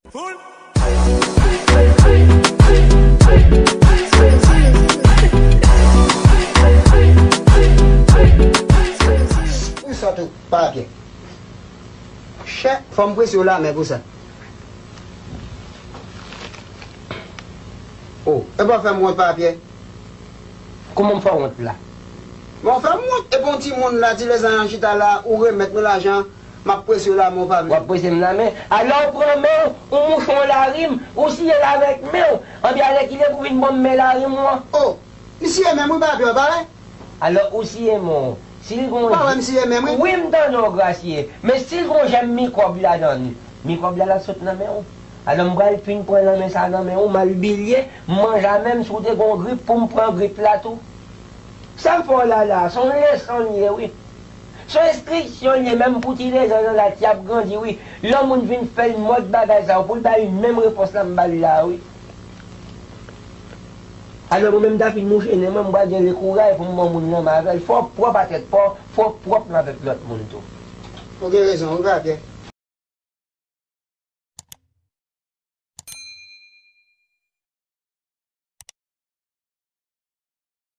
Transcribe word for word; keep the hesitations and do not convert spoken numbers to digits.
Ou sòt ou, Papye. Chè, fò m prese w lamen pou sa. O, e pa fè m wont, Papye. Kòman m fè w wont la? Bon, fè m wont, epi yon timoun la, ti lèzanj an chita la, ou remèt mwen lajan, m ap prese w lamen, w pa vle. W ap prese m lamen? Alò w pran men w, ou mouche yon larim, ou siye l avèk men w, anben alèkile pou vin ban m men larim ou an. O, m siye men m wi, Papye, w pa wè? Alò, ou siye men w. Si l gon... Ou pa wè m siye men m wi? Wi, m tande w, Grasye. Men si l gon jèm mikwòb ladan l, mikwòb la, l ap sot nan men w. Alò, m pral fin pran lanmen sa nan men w, m al bilye, m manje a menm, si w te gon grip pou m pran grip la tou. Sa m fè w la la, se yon leson l ye wi. Se yon enstriksyon l ye, menm pou ti lèzanj an la ki ap grandi wi. Lè yon moun vin fè l mòd bagay sa yo, pou l ba li menm repons la m ba l la wi. Alò, mwen menm, m ta fin mouche nen mwen, m pral gen lekouray pou m ban yon moun lanmen avè l. Fò w pwòp a tèt pa w, fò w pwòp avèk lòt moun tou. Ou gen rezon wi, Papye.